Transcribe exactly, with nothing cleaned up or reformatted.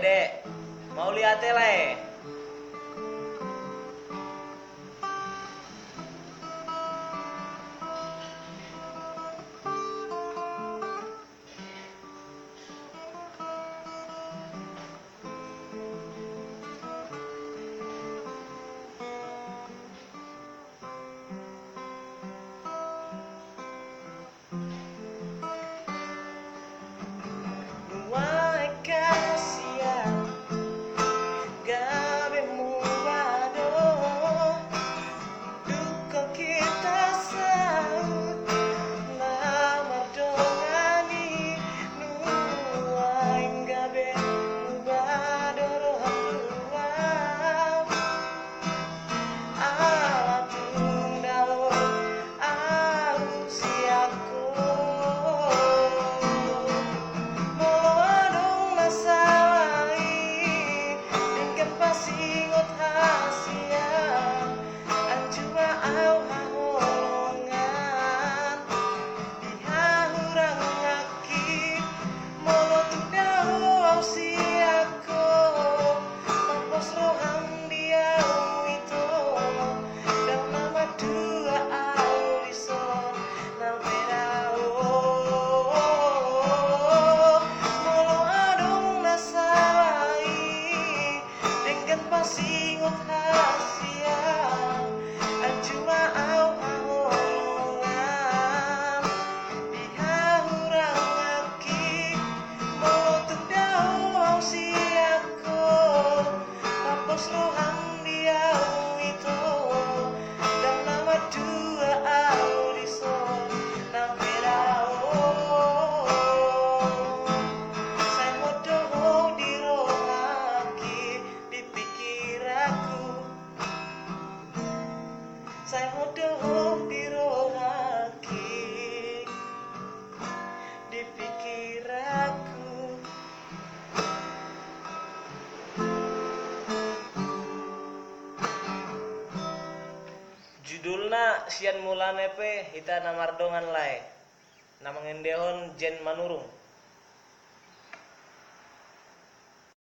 Dek, mauliate lae. Nuaeng hasian gabe muba do, dung hita saut na mardongan i. Nuaeng gabe muba do roham tu au. Ala tung dao au sian ho. Molo adong na sala i, denggan pasingot hasian, anju ma au haholongan. Di hahuranganki, molo tung dao au sian ho, mapos roham di au ito, ndang na mandua au dison, nang pe dao. Molo adong na sala i, denggan pasingot hasian, anju ma au haholongan. Di hahuranganki, molo tung dao au sian ho, mapos roham di au ito, ndang na mandua au dison, nang pe dao. Sai ho do di rohangki, di pikiranku. Sai ho do di rohangki, di pikiranku. Judulna Sian Mulana pe Hita na Mardongan Lae, na mangendehon Jen Manurung.